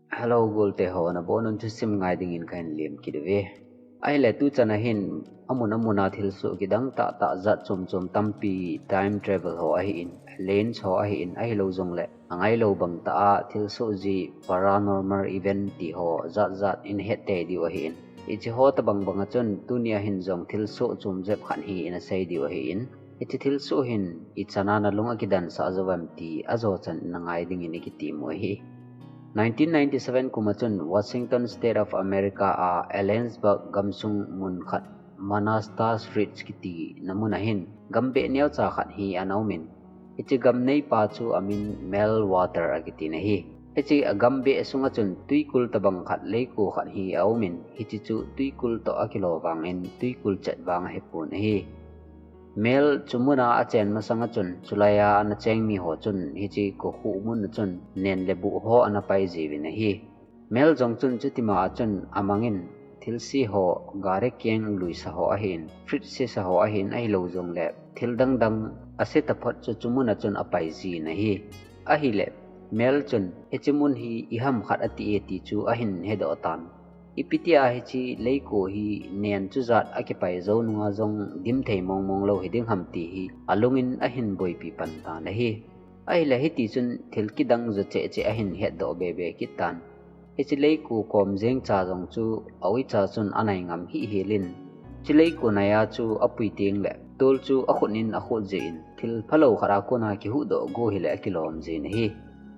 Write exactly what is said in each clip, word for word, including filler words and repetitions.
Hello, golte ho, nabonun thusim ngai dingin kahin lem kit uve. Ahile tuchan a hin amun amun a thilsoh kidang tah tah jat chom chom tampi time travel ho ahin, aliens ho ahin, ahilou jongle angailou bang tah a thilsoh ji paranormal event ti ho jat jat in het tei diu ahin. Hiche ho tabang bang a chun tunia hin jong thilsoh chom jep khat hi ina sei diu ahin. Hiche thilsoh hin ichan a nalung akidansah jou em ti ajo chan ina ngai dingin ikiti u ahi. Nineteen ninety-seven kum a chun Washington State of America a Ellensburg gamsung mun khat Manassas Ridge kiti na mun a hin gambeh neocha khat hi ana um in, hiche gam neipa chu amin Mel Walter akiti na hi. Hiche agambeh sunga chun twikul tabang khat leiko khat hi aum in, hiche chu twikul toh akilo vangin twikul chet vang ahipon ahi. Mel chu mun a achen masang a chun, chulai a ana cheng mi ho chun hiche kokhuh mun a chun nen le buh ho ana pai jiuvin ahi. Mel jong chun chutima a chun amangin thilse ho, gari keng luisa ho ahin, fridge sesa ho ahin, ahilou jongle thil dang dang ase taphot chu chu mun a chun apai jin ahi. Ahile Mel chun hiche mun hi iham khat ati e ti chu ahin hedoh tan. Ipi tia hiche leiko hi nen chujat akipai jou nunga jong dim thei mong mong lou hiding ham ti hi alungin ahin boipi pan tan ahi. Ahile hiti chun thil kidang jo cheh cheh ahin hetdoh be be kit tan. Hiche leiko kom jeng cha jong chu a uicha chun anai ngam hih hel in, hiche leiko nai a chu apui teng le tol chu akhut in akhut jeh in, thil phalou khat a kona kihuhdoh go hile akilom jin ahi.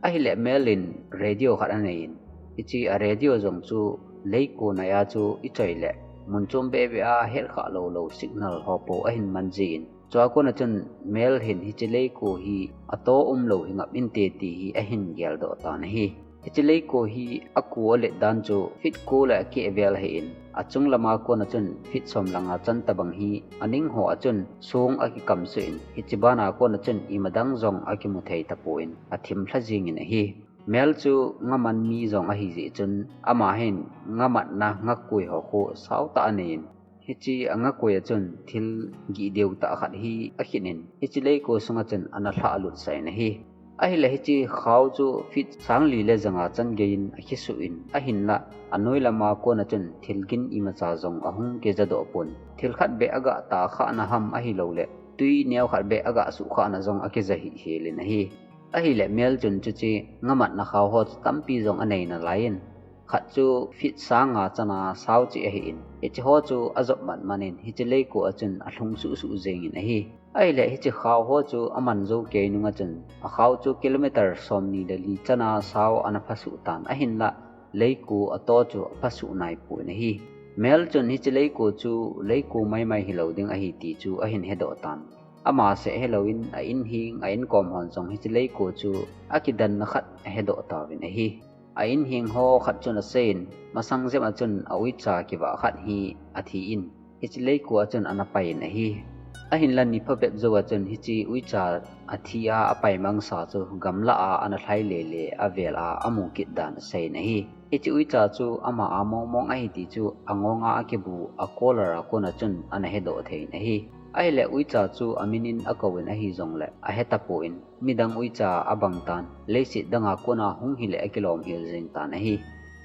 Ahile Mel in radio khat anei in, hiche a radio jong chu leiko nai a chu ichoi le mun chom be be a het kha lou lou signal ho po ahin man jin, chua kona chun Mel hin hiche leiko hi ato umlou hi ngap inte ti hi ahin geldoh tan ahi. Hiche leiko hi aku alet dan chu feet ko le akeh vel ahin, achung lama kona chun feet som langa chan tabang hi aning ho a chun song akikam suh in, hiche bana kona chun imadang jong akimu thei tapon athim lha jingin ahi. Mel chu ngaman mi jong ahi jeh chun ama hin ngamatna ngakoi ho khu sao tah anei in, hiche angakoi a chun thil gih deu tah khat hi akhin in, hiche leiko sunga chun ana lhah lut sah in ahi. Ahile hiche khao chu feet sang li le janga chan gei in akisuh in, ahinla anoi lama kona chun thil gin imacha jong ahung kijadoh pon. Thil khat beh agah ta khahna ham ahilou le twi neo khat beh agah suh khahna jong akija hih hel in ahi. Ahile Mel chun chuche ngamatna khao ho chu tampi jong anei nalai in, khat chu feet sang nga chana sao cheh ahin, hiche ho chu ajop mat man in, hiche leiko a chun alhung suh suh jeng in ahi. Ahile hiche khao ho chu aman jou kei nunga chun, akhao chu kilometer som ni le li chana sao ana phasuh tan, ahinla leiko ato chu aphasuh nai pon ahi. Mel chun hiche leiko chu leiko mai mai hilou ding ahi ti chu ahin hedoh tan. Ama seh helou in a in heng a inkom hon jong hiche leiko chu akidanna khat ahedoh tauvin ahi. A in heng ho khat chun asei in, masang jep a chun a uicha kivah khat hi athi in, hiche leiko a chun ana pai in ahi. Ahinla ni phabep jou a chun hiche uicha athi a apai mangsa chu gamla a ana lhai le le avel a amu kit dan asei in ahi. Hiche uicha chu ama a mong mong ahi ti chu angonga akibu a collar a kona chun ana hedoh thei in ahi. Ahile uicha chu amin in akou in ahi jongle ahe tapon, midang uicha abang tan, leiset danga kona hung hile akilom hel jeng tan ahi.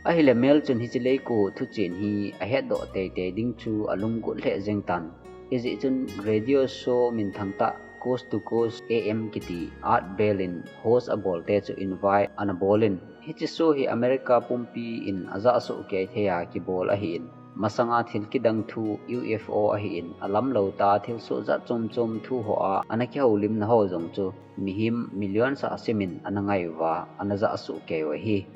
Ahile Mel chun hiche leiko thuchen hi ahetdoh tei tei ding chu alunggot lheh jeng tan. Hijeh chun radio show minthang tah Coast to Coast A M kiti Art Bell in host abol te chu invite ana bol in, hiche show hi America pumpi in ajah soh kei thei a kibol ahin, masanga thil kidang thu U F O ahin, alamlou tah a thilsoh jat chom chom thu ho a ana kihoulimna ho jong chu mihem million sah sim in ana ngai uva, ana jah soh kei u ahi.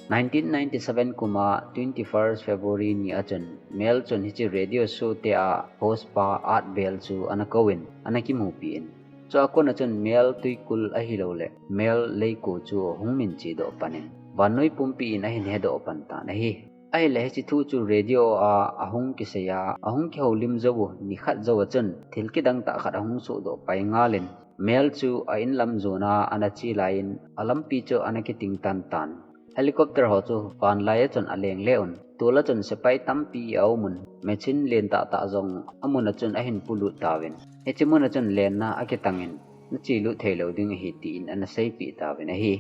Nineteen ninety-seven kum a twenty-first February ni a chun Mel chun hiche radio show te a host pa Art Bell chu ana kou in, ana kimupi in, chua kona chun Mel twikul ahilou le Mel leiko chu ahung minche doh pan in, vannoi pumpi in ahin hedoh pan tan ahi. Ahile hiche thu chu radio a ahung kisei a, ahung kihoulim jou u nikhat jou a chun thil kidang tah khat ahung sohdoh pai ngal in, Mel chu a inlam jon a ana che lai in, alampi chu ana kiting tan tan. Helicopter ho chu vanlai a chun aleng le un, tol a chun sepai tampi aum un, machine len tah tah jong amun a chun ahin polut tauvin, hiche mun a chun lenna akitang in, nache lut thei lou ding ahi tin ana seipeh tauvin ahi.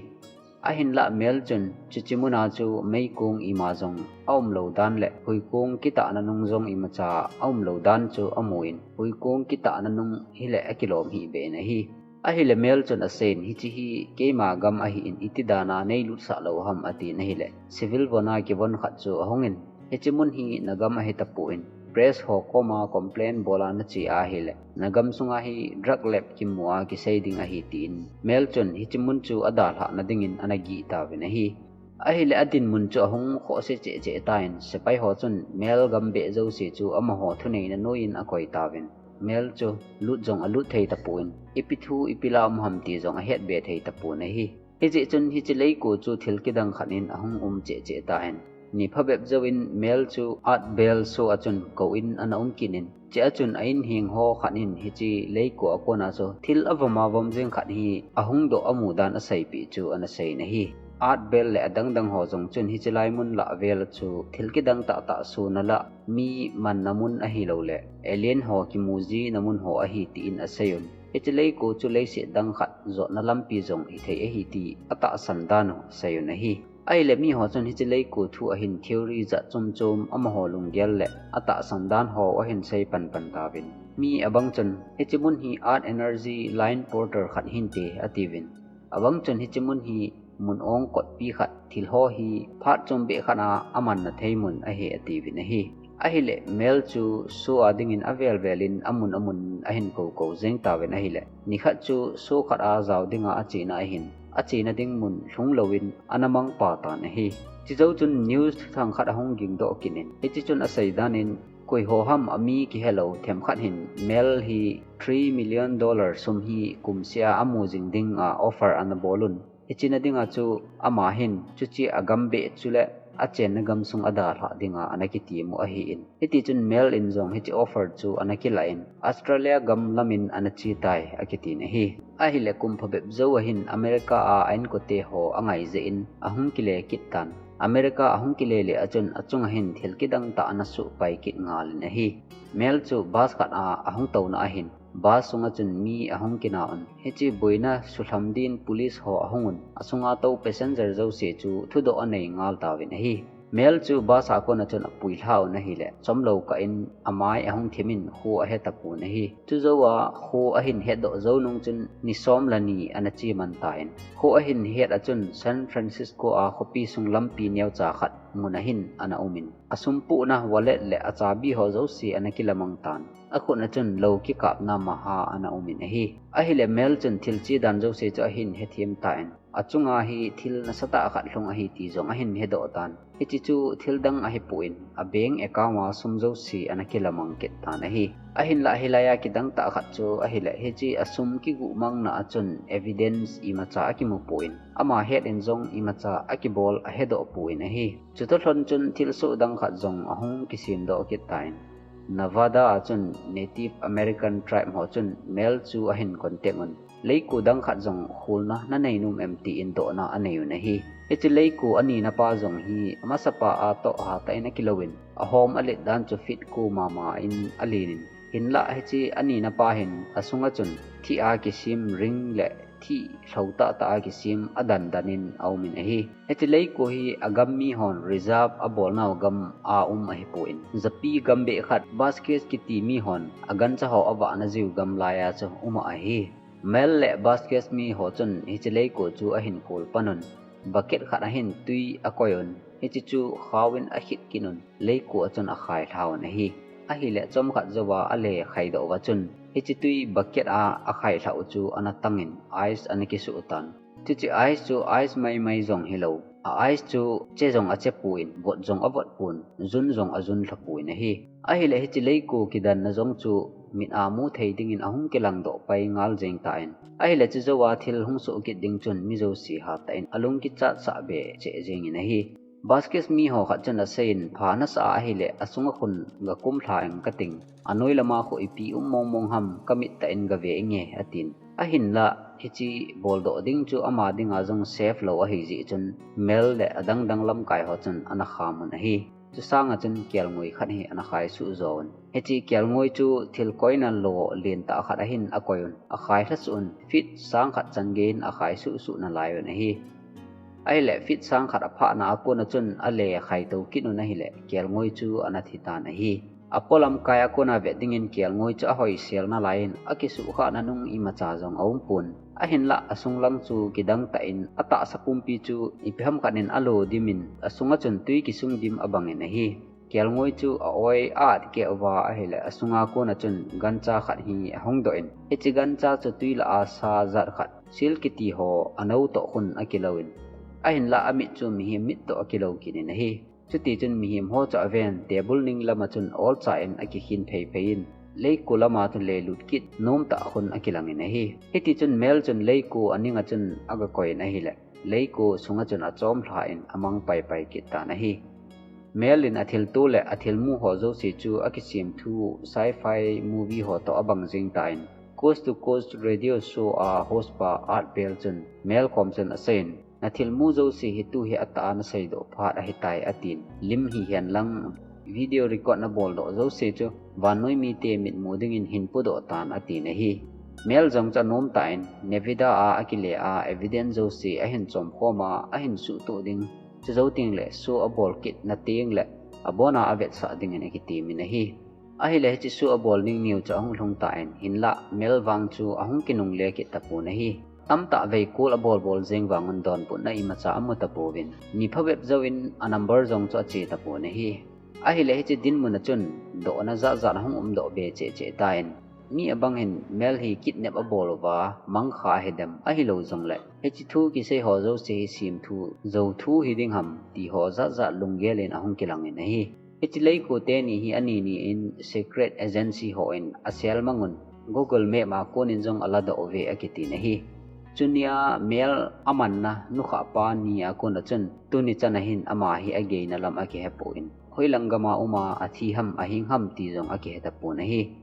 Ahinlah Mel chun chuche muna chu meikong ima jong aumlou dan le huikong kitahna nung jong imacha aumlou dan chu amun, huikong kitahna nung hileh akilom hih beh in ahi. Ahileh Mel chun aseiyin, hiche hi keima gam ahin, iti dana neilutsah lou ham, atin ahileh civil vona kivon khat chu ahungin, hiche mun hi nagam ahi tapon, press ho koma complain bola nache ahileh nagam sunga hi drug lab kimu a kisei ding ahi, tin Mel chun hiche mun chu adalhah na dingin ana gih tauvin ahi. Ahileh adinmun chu ahung khohse cheh cheh tan, sepai ho chun Mel gam beh jouse chu amaho thuneina noiyin akoi tauvin, Mel chu lut jong alut thei tapon, ipi thu ipi la um ham ti jong ahet be thei tapon ahi. Hijeh chun hiche leiko chu thil kidang khat in ahung um cheh cheh tan, ni phabep jouvin Mel chu Art Bell show a chun kou in ana um kit in, chea chun a inheng ho khat in hiche leiko a kona chu thil avom avom jeng khat hi ahung doh amu dan aseipeh chu ana seiyin ahi. Art Bell le adang dang ho jong chun hiche lai mun lah vel chu thil kidang tah tah sona lah, mi manna mun ahilouleh alien ho kimu jina mun ho ahi, tin aseiyun. Hiche leiko chu leiset dang khat jotna lampi jong hithei ahi ti atahsan dan u aseiyun ahi. Ahileh miho chun hiche leiko thu ahin theory jat chom chom amaho lunggel le atahsan dan ho ahin sei pan pan tauvin. Mi abang chun hiche mun hi art energy line portal khat hinte atiuvin. Abang chun hiche mun hi mun ong kotpi khat, thil ho hi phat chom beh khat a amanna thei mun ahi atiuvin ahi. Ahileh Mel chu show a dingin avel vel in amun amun ahin kou kou jeng tauvin ahileh, nikhat chu show khat a jao dinga achena ahin, achena ding mun lhung louvin ana mang pah tan ahi. Chujou chun news thuthang khat ahung ging doh kit in, hiche chun asei dan in, koi ho ham ami kihelou themkhat hin Mel hi three million dollar sum hi kumseh a amu jing dinga offer ana bolun, hiche na dinga chu ama hin chuche agam beh chule achenna gam sung adalhah dinga ana kitem u ahin. Hiti chun Mel in jong hiche offer chu ana kilah in, Australia gam lamin ana che tai akitin ahi. Ahileh kum phabep jou ahin America a a inkote ho angai jeh in ahung kile kit tan. America ahung kile le achun achunga hin thil kidang tah ana suhpai kit ngal in ahi. Mel chu bus khat a ahung touna ahin, bus sunga chun mi ahung kinaun, hiche boina sulham din police ho ahungun, asunga tou passenger jouse chu thudoh anei ngal tauvin ahi. Mel chu bus a kona chun apui lhaun ahileh, chomlou kah in amai ahung thimin kho ahe tapon ahi. Chujou a kho ahin hetdoh jou nung chun ni som le ni ana che man tan, kho ahin het achun San Francisco a khopi sung lampi neocha khat mun ahin ana umin, asumpuhna wallet le achabi ho jouse ana kilamang tan. Akhut a chun lou kikapna maha ana umin ahi. Ahileh Mel chun thil che dan jouse chu ahin hethem tan, achunga hi thil nasatah khat lhung ahi ti jong ahin hedoh tan. Hiche chu thil dang ahipon, a bank account a sum jouse ana kilamang kit tan ahi. Ahinlah hilai a kidang tah khat chu ahileh, hiche asum kiguhmangna achun evidence imacha akimu pon, ama het in jong imacha akibol ahedoh pon ahi. Chutoh lhon chun thilsoh dang khat jong ahung kisemdoh kit tan. Nevada a chun Native American tribe ho chun Mel chu ahin contact un, leiko dang khat jong kholna nanei nom em tin dohna aneiyun ahi. Hiche leiko anina pa jong hi amasapa a toh hatah in akilouvin, ahom alet dan chu fit ko mama in alenin, hinlah hiche anina pa hin asunga chun thih a kisem ring le thih lhou tah tah a kisem adan dan in aumin ahi. Hiche leiko hi agam mihon reserve abolnau gam a um ahipon, japi gam beh khat Vasquez kiti mihon agancha ho avahna jiu gam laiya chu um ahi. Mel le Vasquez miho chun hiche leiko chu ahin khol panun, bucket khat ahin tui akoiyun, hiche chu khaovin akhit kitun, leiko a chun akhailhauvin ahi. Ahileh chomkhat jouva ale khaidoh uva chun, hiche tui bucket a akhailhah u chu ana tangin ice ana kisuh tan. Chuche ice chu ice maimai jong hilou, a ice chu che jong achepon, vot jong avotpon, jun jong ajunlhapon ahi. Ahileh hiche leiko kidanna jong chu mit a mu thei dingin ahung kilangdoh pai ngal jeng tan. Ahileh chujouva thil hung soh kit ding chun mi jouse hatah in alung kichatsah be cheh jengin ahi. Vasquez miho khat chun aseiyin, pha nasah ahileh asunga khun gakum lha ing kating, anoi lama khu ipi um mong mong ham kamit tah in gave inge atin. Ahinlah hiche boldoh ding chu ama dinga jong safe lou ahijeh chun Mel le adang dang lamkai ho chun ana khamun ahi. Chusanga chun kelngoi khat hi ana khaisuh jouvun, hiche kelngoi chu thil koina lo lentah khat ahin akoiyun, akhailhasuh un, feet sang khat chan geiyin akhaisuh suh nalaiyun ahi. Ahileh feet sang khat aphahna a kona chun ale khaito kit un ahileh kelngoi chu ana thi tan ahi. Apolam kai a kona vet dingin kelngoi chu ahoisel nalaiyin akisuhkhah nanung imacha jong aumpon. Ahinlah asunglang chu kidang tah in atahsa pumpi chu ipi ham khat in alo dimin asunga chun tui kisung dim abangin ahi. Kelngoi chu a-oi a-at keh uva ahileh asunga kona chun gancha khat hi ahung doh in, hiche gancha chu tui lah a sa jat khat, sil kiti ho anou toh khun akilouvin, ahinlah amit chu mihem mit toh akilou kit in ahi. Chutichun mihem ho chu aven table ning lama chun olcha in akikhin phei phei in, leiko lama chu lelut kit nomtah khun akilangin ahi. Hitichun Mel chun leiko aninga chun agakoi in ahileh, leiko sunga chun achomlha in amang paipai kit tan ahi. Mel in athilto le athilmu ho jouse chu akisemthu sci-fi movie ho toh abang jeng tan, Coast to Coast Radio Show a host pa Art Bell chun Mel kom chun aseiyin, nathilmu jouse hi tuhi atah a naseidoh phat ahitai atin, lim hihen lang video record naboldoh jouse chu vannoi mite mitmu dingin hinpodoh tan atin ahi. Mel jong chu anomtah in, Nevada a akile a evidence jouse ahin chomkhom a ahin suhtoh ding, chujou tengleh show abol kit na tengleh abona avetsah dingin akitemin ahi. Ahileh hiche show abol ding niu chu ahung lhung tan, hinlah Mel vang chu ahung kinungle kit tapon ahi. Tamtah vei call abol bol jeng vangun donbutna imacha amu tapouvin, ni phabep jouvin a number jong chu ache tapon ahi. Ahileh hiche dinmun a chun dohna jat jat ahung umdoh be cheh cheh tan, mi abang hin Mel hi kidnap abol uva mangkha ahidem, ahilou jongleh hiche thu kisei ho jouse hi semthu jouthu hiding ham ti ho jat jat lunggel in ahung kilangin ahi. Hiche leiko teni hi ani ni in secret agency hon asel mangun Google Map a konin jong aladoh uve akitin ahi. Chunia Mel amanna nukhahpa ni a kona chun tuni chana hin ama hi ageina lam akihepon, hoilang gama uma athi ham ahing ham ti jong akihe tapon ahi.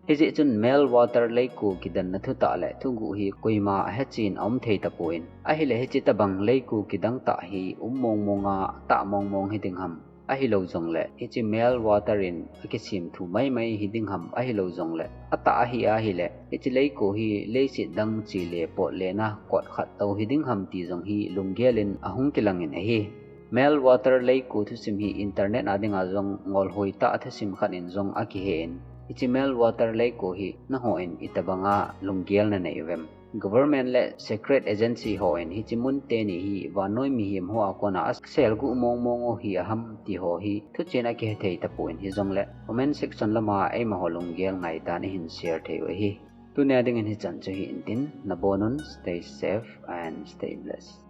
Hijeh chun Mel Water leiko kidanna thutah le thuguh hi koima ahechen aum thei tapon, ahileh hiche tobang leiko kidang tah hi um mong mong a tah mong mong hiding ham, ahilou jongleh hiche Mel Water in akisemthu maimai hiding ham, ahilou jongleh atah ahi ahileh hiche leiko hi leiset dang chele potlena kot khat tou hiding ham ti jong hi lunggel in ahung kilangin ahi. Mel Water leiko thusim hi internet a dinga jong ngolhoi tah thusim khat in jong akihen, hiche Mel Water leiko hi nangho in itobanga lunggel nanei uvem? Government le secret agency hon hiche mun teni hi vannoi mihem ho a kona aselguh mong mong u hi aham ti ho hi thuchen akihe thei tapon, hijongleh comment section lama eimaho lunggel ngaidan ihin share thei u ahi. Tunia dingin hichan chu hi intin, nabonun stay safe and stay blessed.